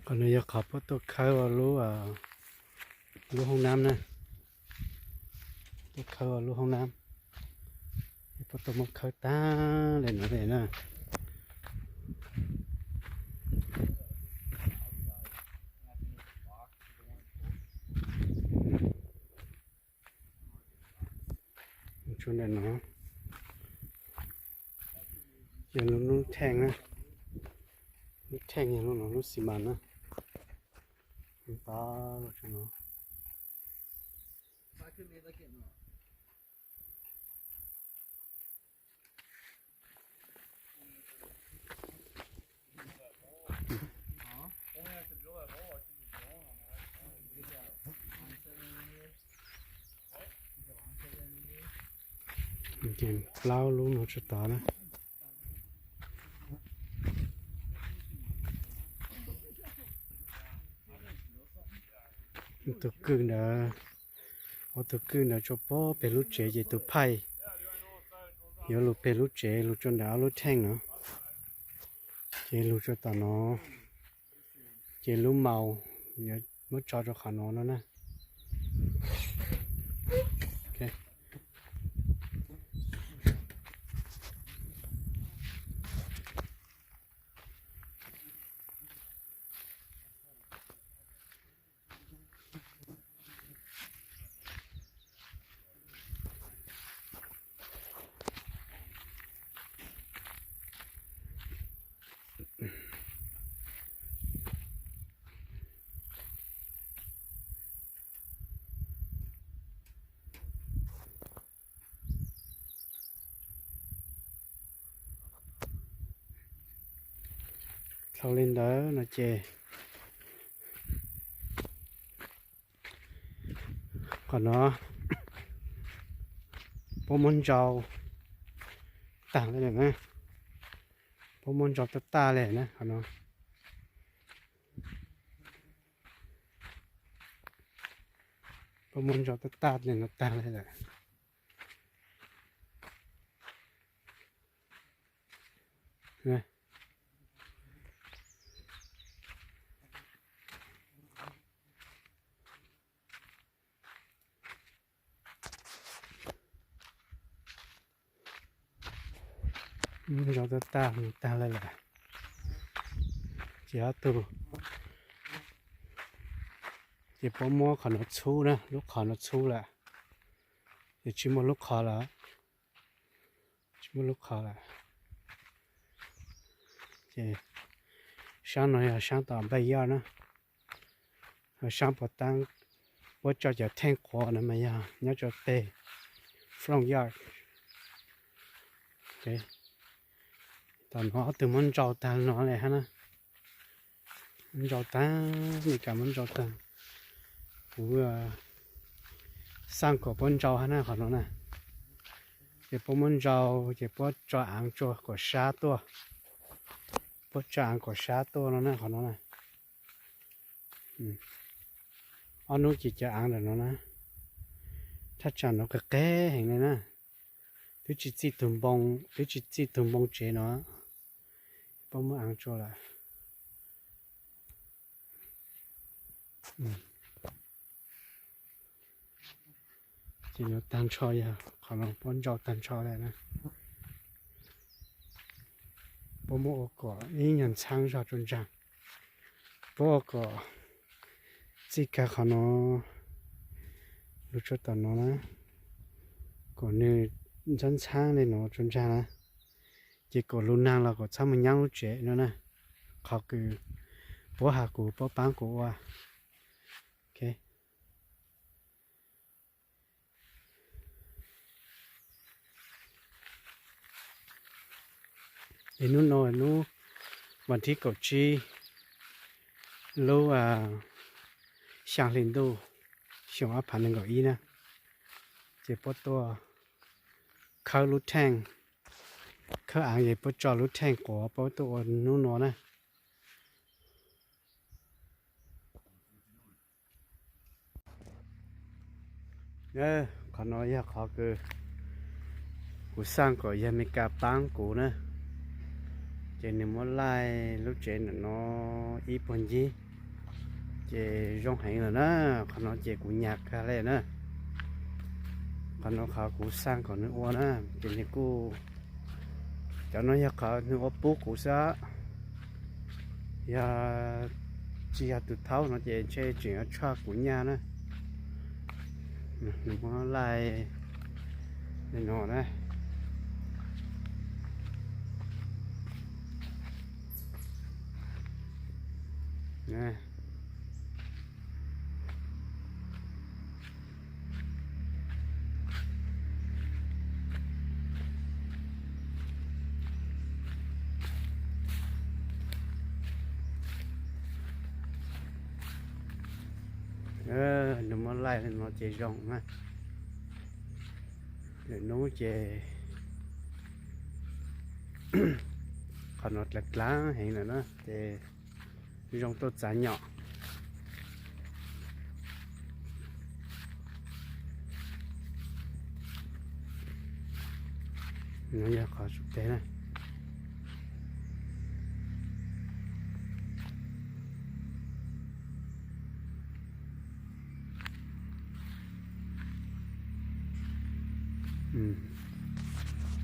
Qhov no yog qhov puab tuaj khawb ua lub, lub hoob nab na. Tuaj khawb ua lub hoob nab. Puab tuaj muab khawb tag li no li na. Tsuas ntawm no yog lub, lub theej na. Lub theej yog lub no, lub xi mas na. Tod los tsuas no. Plaub lub no tsuas tod na. Tus kwj ntawd, ua tus kwj ntawd tsuas puag pem lub tsev ces tus phaij yuav lug pem lub tsev lug tsuas ntawm ob lub theej no. Ces lug tsuas tom no, ces lub maus yuav muab tso rau qhov no no na. Dhau li ntawd no ces qhov no puab muab ntsau tag li lawm na. Puab muab ntsau tag tag li na qhov no. Puab muab ntsau tag tag li no tag li lawm. Muab ntsau tag tag li lawm. Ces ob tug, ces puab muab qhov no txhub na, lub qhov no txhub lawm, ces tsis muaj lub qhov lawm. Tsis muaj lub qhov lawm. Ces saab no yog saab tom npaj yaj na. Saab puas taab, puab tso cov theej quav no mas yog nyob rau tej front yard. Tom no ob tug muab ntsau tag no li hab na. Muab ntsau tag, Meskas muab ntsau tag. Kuv xaj kom puab ntsau hab na qhov no na. Ces puab muab ntsau, ces puab tso aav tsua kom sab tuaj. Puab tso aav kom sab tuaj no na qhov no na. Ob nub ces cov aav ntawm no na, thaj tsam no qis qis heev li na. Twb tsis txij tug npoo, twb tsis txij tug npoo tsev no, puab muab aav tsua lawm. Ces no tag nrho yog qhov no puab ntsau tag nrho lawm na. Puab muab ua kom ib nyuag ntxhaab zog rua ntsaag. Puab ua kom txij kag qhov no lug tsua tom no na, kom nwg ntxhaab ntxhaab le no rua ntsaag na, ces kom lug naag los kom txhob moog nyaab lub tsev no na. Qhov kws puab has kuv, puab paab kuv ua. Es nub no nub vas thib kaum tsib lub xyaa hli ntuj xyoo ob phav nees nkaum ib na, ces puab tuaj khawb lub theej, khawb aav es puab tso lub theej quav puab tuaj ua nub no na. Qhov no yog qhov kws kuv xaaj kom yawg Amelikas paab kuv na, ces nwg muab laij lub tsev ntawm no ib puag ncig. Ces zoo heev lawm na, qhov no ces kuv nyas kag li na. Qhov no qhov kuv xaj kom nws ua na, ces nws kuj, cov no yog qhov nws ua pub kuv xwb. Yog tsis yog tus thaub no ces ntshe tseem yuav tshuaj kuv nyaj na. Nws muab laij li no na. Nws muab laij li no ces zoo na. Lwm hnub ces qhov no dlav dlav heev lawm na ces zoo tuaj txav nyom. No yog qhov sub teg na.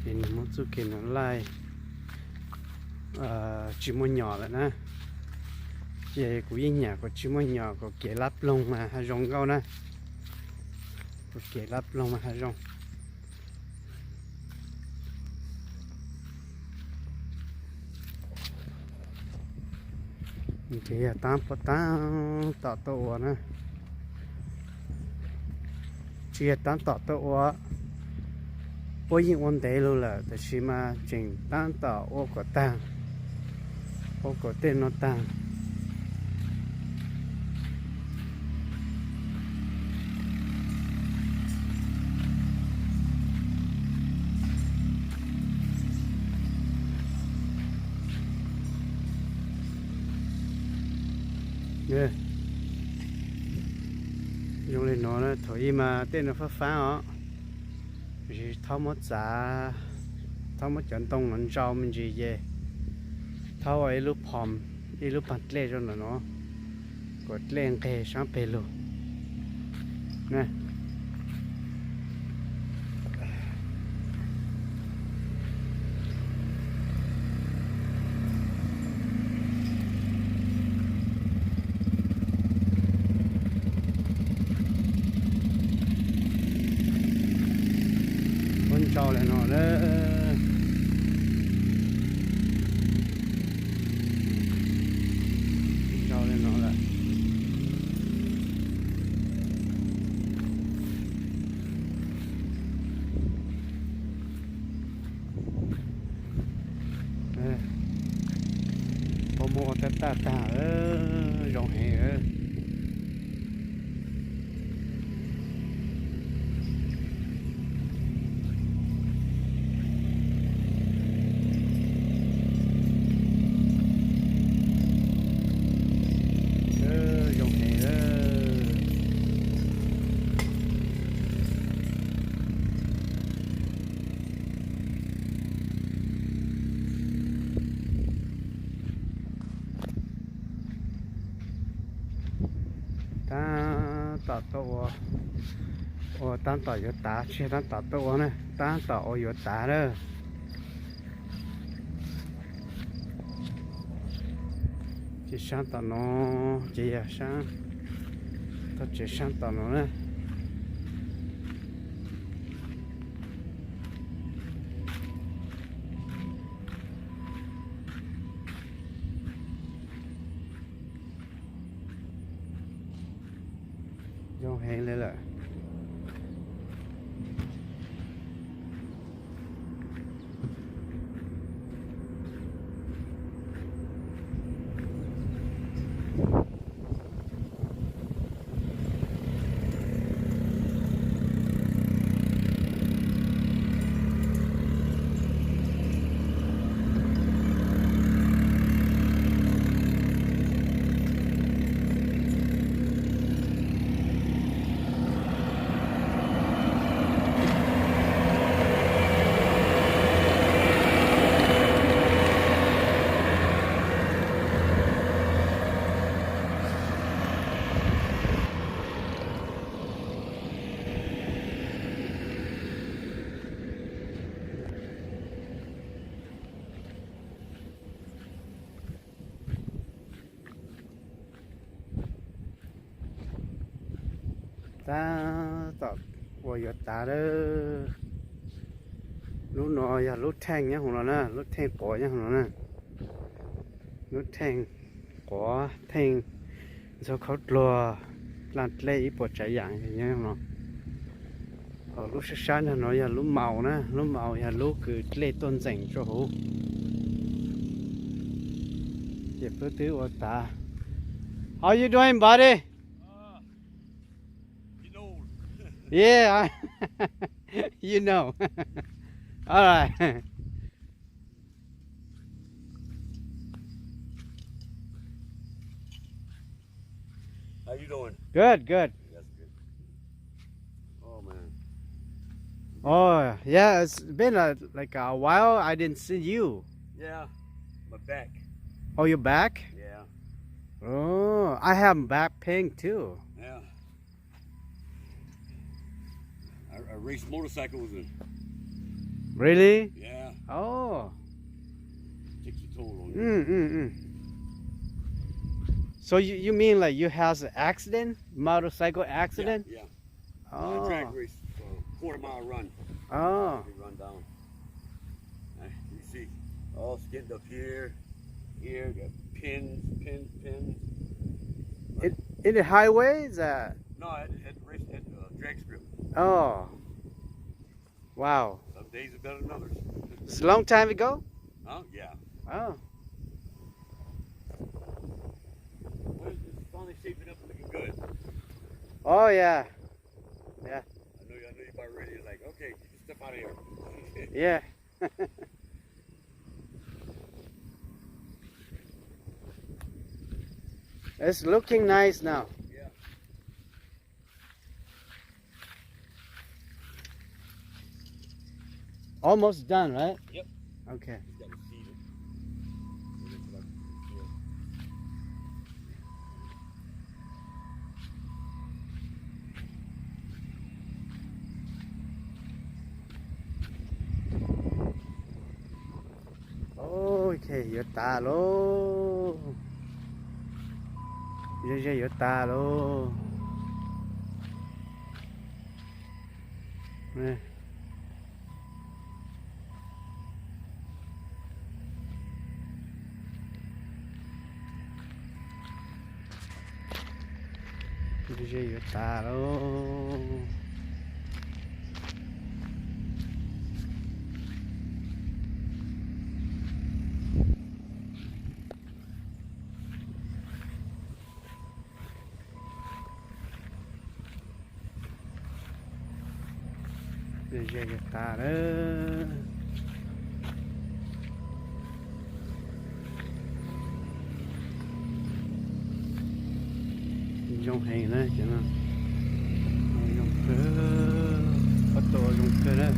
Ces nws muab txuj kev no laij tsis muaj nyom lawm na. Ces kuv yeej nyam kom tsis muaj nyom kom kev lab ploog mas ha zoo nkauj na. Kom kev lab ploog mas ha zoo. Ces yog tab tom tuaj ua na. Tsis yog tab tom tuaj ua, puab yeej ua ntev lug lawm tab sis mas tseem tab tom ua kom tag, ua kom tej no tag. Zoo li no na, thaum ub mas tej no fab fab os, thaub muab txav, thaub muab cov ntoo no ntsau me ntsis ces thaub ua ib lub phom, ib lub pag dlej rau ntawm no kom dlej nqeg sab peg lug. Muab ntsau li no na. Ntsau li no lawm. Puab muab ua tab taj tag, zoo heev. Zoo heev. Tab tom tuaj ua, ua tab tom yuav tav, tsis yog tab tom tuaj ua na, tab tom ua yuav tav lawm. Ces sab tom no, ces yog sab, txog tsev sab tom no na. Zoo heev li lawm. Tab tom ua yuav tas lawm. Lub no yog lub theej nyob hauv no na, lub theej quav nyob hauv no na. Lub theej quav, theej ntxhua khaub dluag, dlaj dlej ib puas tsav yam nyob hauv no. Lub sab sab ntawm no yog lub maus na, lub maus yog lub kws dlej tuaj ntxeem rau hauv. Ces peb twb ua tas. How you doing, buddy? Yeah, I, you know. All right. How you doing? Good, good. That's good. Oh man. Oh, yeah, it's been a, like a while I didn't see you. Yeah, my back. Oh, your back? Yeah. Oh, I have back pain too. Yeah. I, I race motorcycles and Really? Yeah. Oh. Takes a toll on you. Mm, mm, mm. So you, you mean like you has an accident, motorcycle accident? Yeah, yeah. I drag race for a quarter mile run. Oh. They run down. Uh, you see, all skinned up here, here, got pins, pins, pins. In, in the highway, is that? No, at, at, race- at uh, drag strip. Oh. Wow. Some days are better than others. It's a long time ago? Huh? Yeah. Oh. Well, it's finally shaping up and looking good. Oh, yeah. Yeah. I know, I know you're about ready. Like, okay, get your stuff out of here. Yeah. It's looking nice now. Yeah. Almost done, right? Yep. Okay. Just gotta seed it. Ok, yuav tas lauj. Ze ze yuav tas lauj. Ze yuav tas lauj. Ze yuav tas lawm. Zoo heev na cov no. Zoo kawg, ob tug zoo kawg na.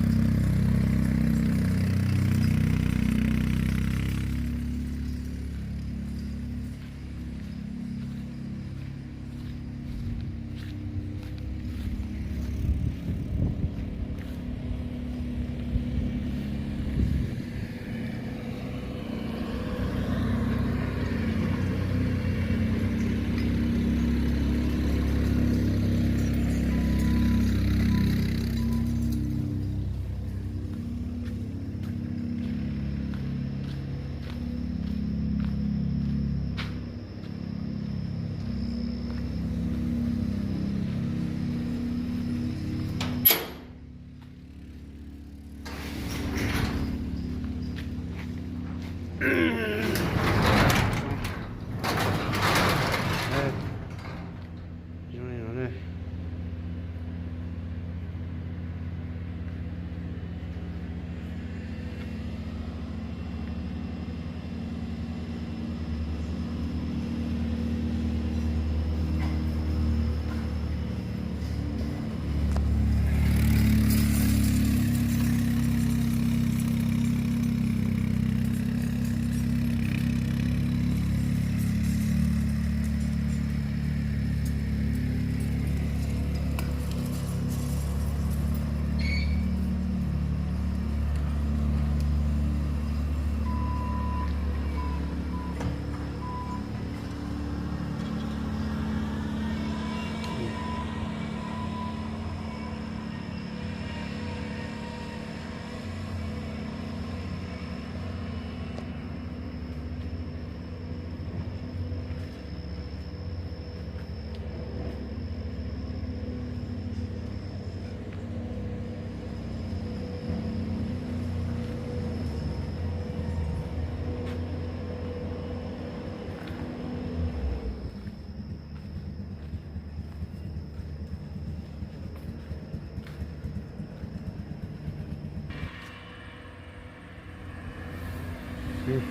Thov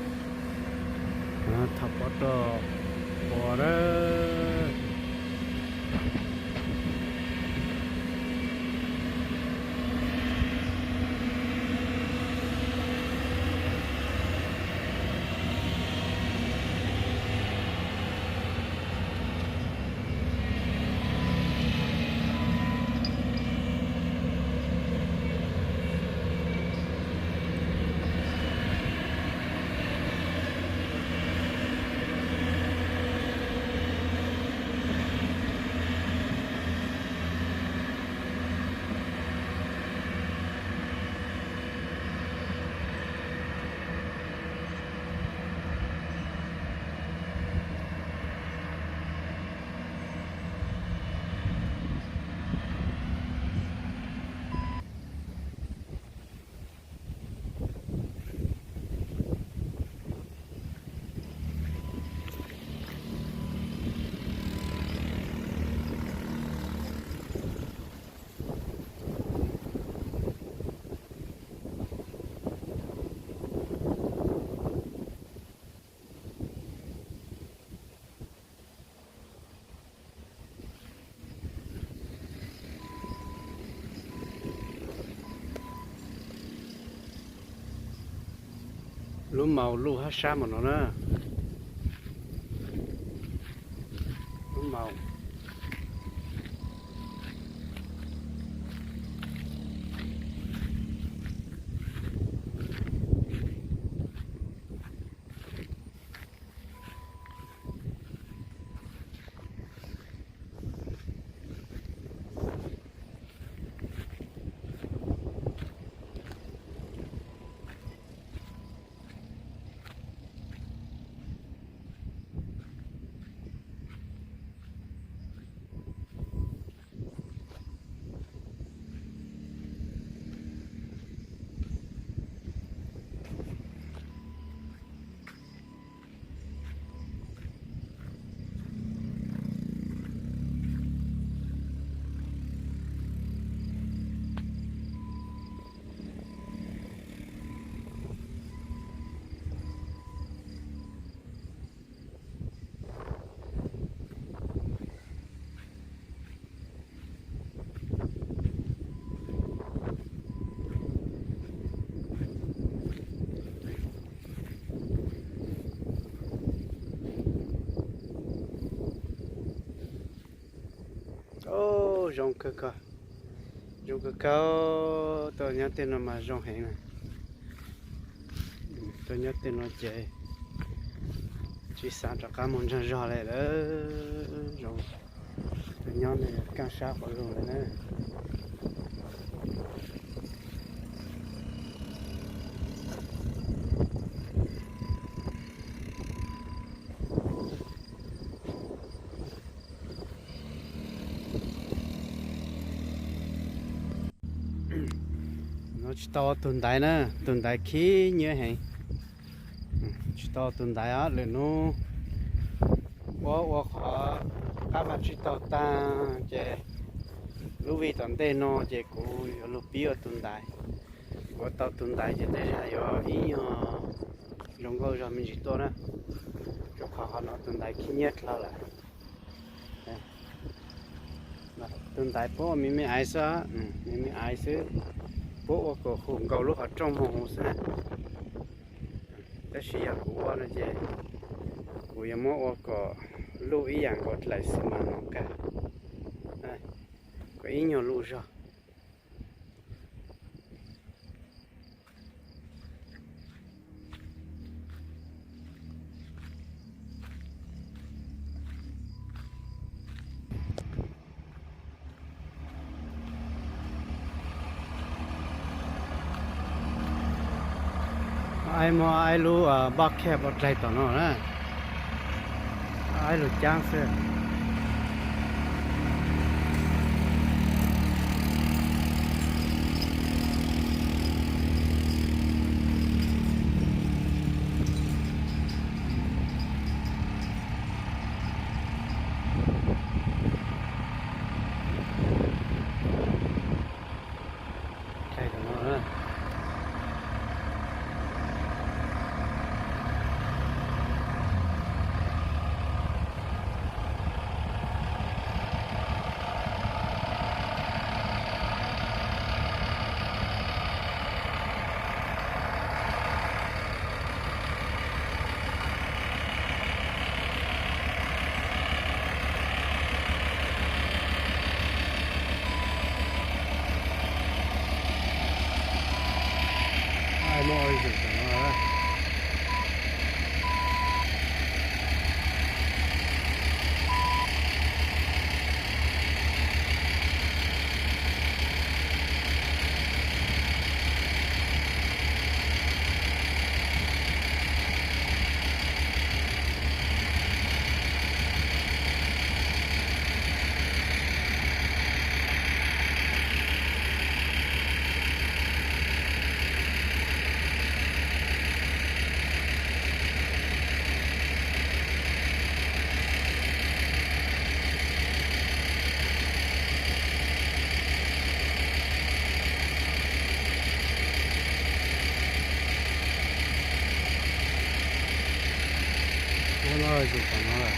pov rau pos a. Lub maus luj hab sab mas no na. Lub maus. Zoo kawg, zoo kawg, tuaj nyob tej no mas zoo heev na. Tuaj nyob tej no ces tsis xav rov qab mus ntsag zog li lawm. Zoo, tuaj nyob no kaaj sab qhov zoo lawm na. No tsis tau ua tus ntaiv na, tus ntaiv khib nyiab heev. Tsis tau ua tus ntaiv os, lwm hnub ua ua qhov qab vaj tsib taug tag ces lub vij tom ntej no ces kuv yuav lug pib ua tus ntaiv. Kuv ua tau tus ntaiv ces tej zag yuav ib nyuag zoo nkauj zog me ntsis tuaj na, rau qhov qhov no tus ntaiv khib nyiab dlhau lawm. Tus ntaiv puab ua me me aiv xwb, me me aiv xwb, puab ua kom hum nkaus lub qhov rooj moog xwb na. Tab sis yog kuv ua no ces kuv yuav muab ua kom luj ib yam nkaus dlaim xi mas no kag, kom ib nyuag luj zog. Aib muab aib lub bucket ua dlaig tom no na, aib lug caab xwb. Ua zaum tom no. Ua no zaum tom no lawm.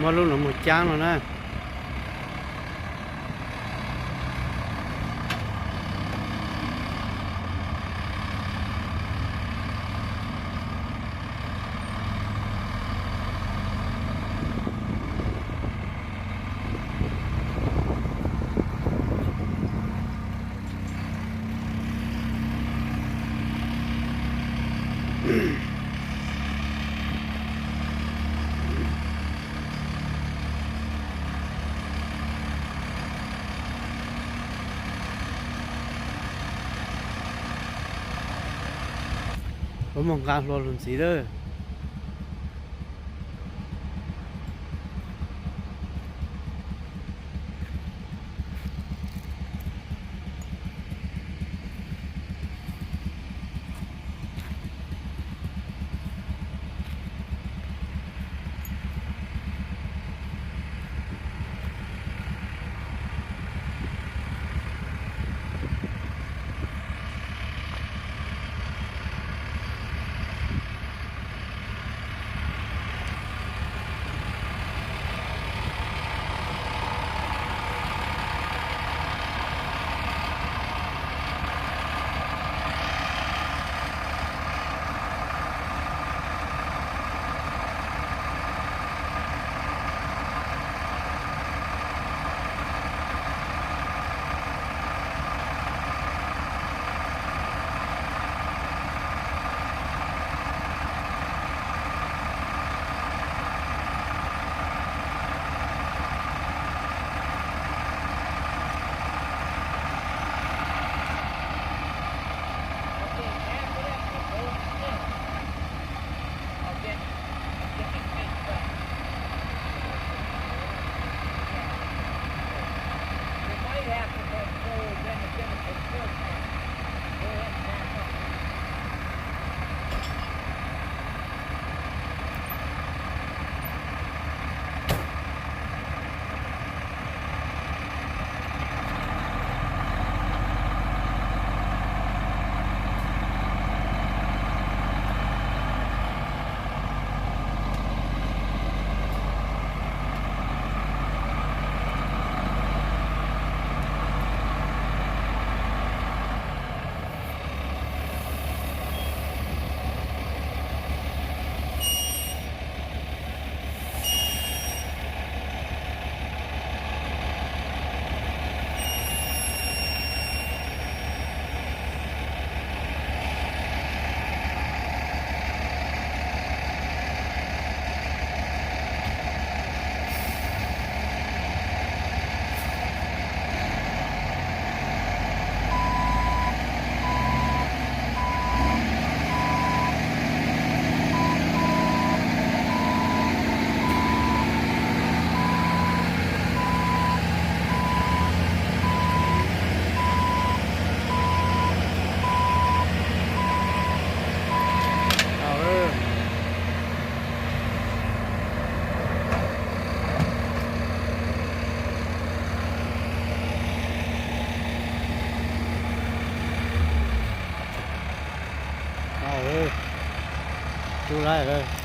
Muab lub no mus caab no na. Ua moog nqaa hlua lug ntxiv lawm. lawm.